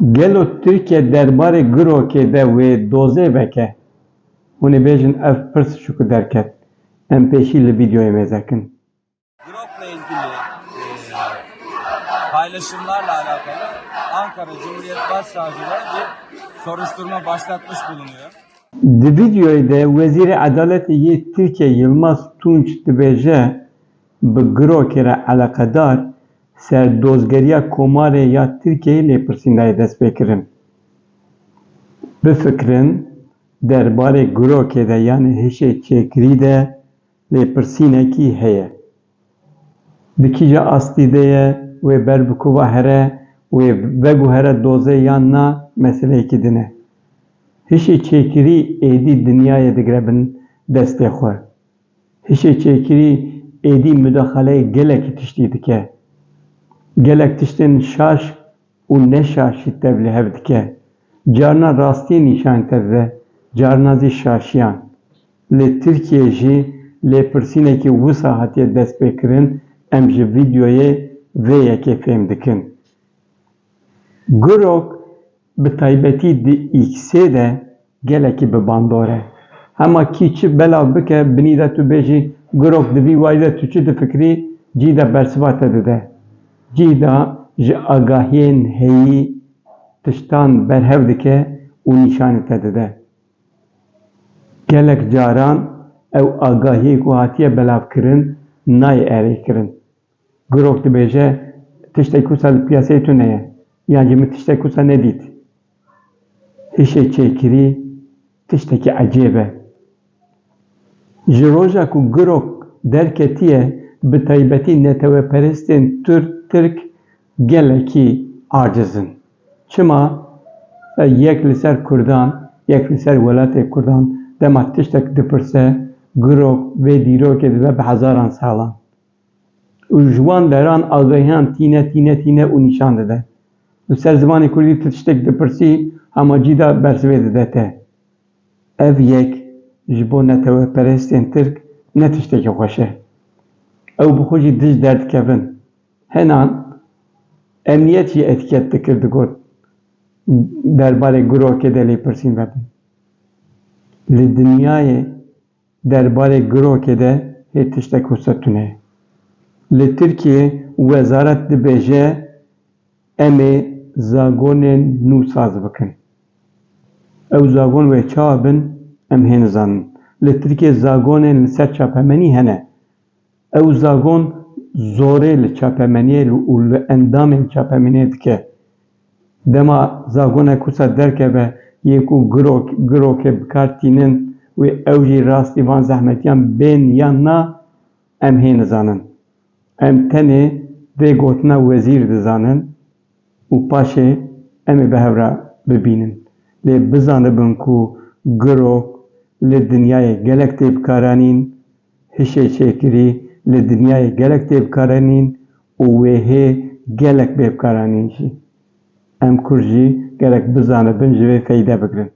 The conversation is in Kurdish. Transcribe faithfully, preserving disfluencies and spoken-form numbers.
Gelo Tirkiye derbarê Girokê de wê dozê veke? Hûn ê bêjin ev pirs ji ku derket. Em pêşî li vîdeoyê mêze kin. Girok'la ilgili e, paylaşımlarla alakalı Ankara Cumhuriyet Başsavcılığı bir soruşturma başlatmış bulunuyor. Di vîdeoyê de Wezîrê Edaletê yê Tirkiye Yilmaz Tunç dibêje, bi Girokê re eleqedar ser dozgeriya Komarê ya Tirkiyeyê lêpirsîn daye destpêkirin. Bifikirin, derbarê Girokê de, yanî hişê çêkirî de lêpirsînekî heye. Di kîja astî de ye, wê ber bi ku ve here, wê veguhere dozê yan na, meseleyekî din e. Hişê çêkirî êdî dinyayê digire bin destê xwe. Hişê çêkirî êdî mudaxaleyê gelekî tiştî dike. Gelek tiştên şaş û ne şaş jî tevlîhev dike. Carna rastiyê nîşan te dide, carna zî şaşiyan. Li Tirkiyê jî lêpirsînekî wisa hatiye destpêkirin, em ji vîdeoyê vê yekê fêm dikin. Girok bi taybetî di X-ê de gelekî bi bandor e. Hema kî çi belav bike, binî de tu bêjî, Girok di vî warî de tu çi difikirî, cî de bersiva te dide. Cî de ji agahiyên heyî tiştan berhev dike û nîşanî te dide. Gelek caran ew agahiyê ku hatiye belavkirin nayê erêkirin. Girok dibêje, tiştek wisa li piyaseyê tune ye, yan jî min tiştek wisa nedît. Hişê çêkirî tiştekî ecêb e. Ji roja ku Girok derketiye, bi taybetî neteweperestên Tur-, Tirk gelekî aciz in. Çima? Yek li ser Kurdan, yek li ser welatê Kurdan, dema tiştek dipirse, Girok vê dîrokê dibe bi hezaran salan. Û ji wan deran agahiyan tîne, tîne, tîne û nîşan dide. Li ser zimanê kurdî tu tiştek dipirsî, hema cî de bersivê dide te. Ev yek ji bo neteweperestên Tirk ne tiştekî xweş e. Ew bi xwe jî dij derdikevin. Henan emniyet jî etîket dikir, digot, derbarê Girokê de lêpirsîn vebin. Li dinyayê derbarê Girokê de hê tiştek wisa tune ye. Li Tirkiyê wezaret dibêje, em ê zagonên nû saz bikin. Ew zagon wê çawa bin, em hê nizanin. Li Tirkiyê zagonên li ser çapemenî hene. Ew zagon zorê li çapemeniyê û li endamên çapemeniyê dike. Dema zagonek wisa derkeve, yê ku girok, girokê bi kar tînin, wê ew jî rastî van zehmetiyan bên yan na, em hê nizanin. Em tenê vê gotina wezîr dizanin û paşê em ê bi hev re bibînin. Lê bizanibin ku girok li dinyayê gelek tê bikaranîn, hişê çêkirî li dinyayê gelek tê bikaranîn û wê hê gelek bê bikaranîn jî. Em Kurd jî gerek bizanibin, ji vê feyde bigirin.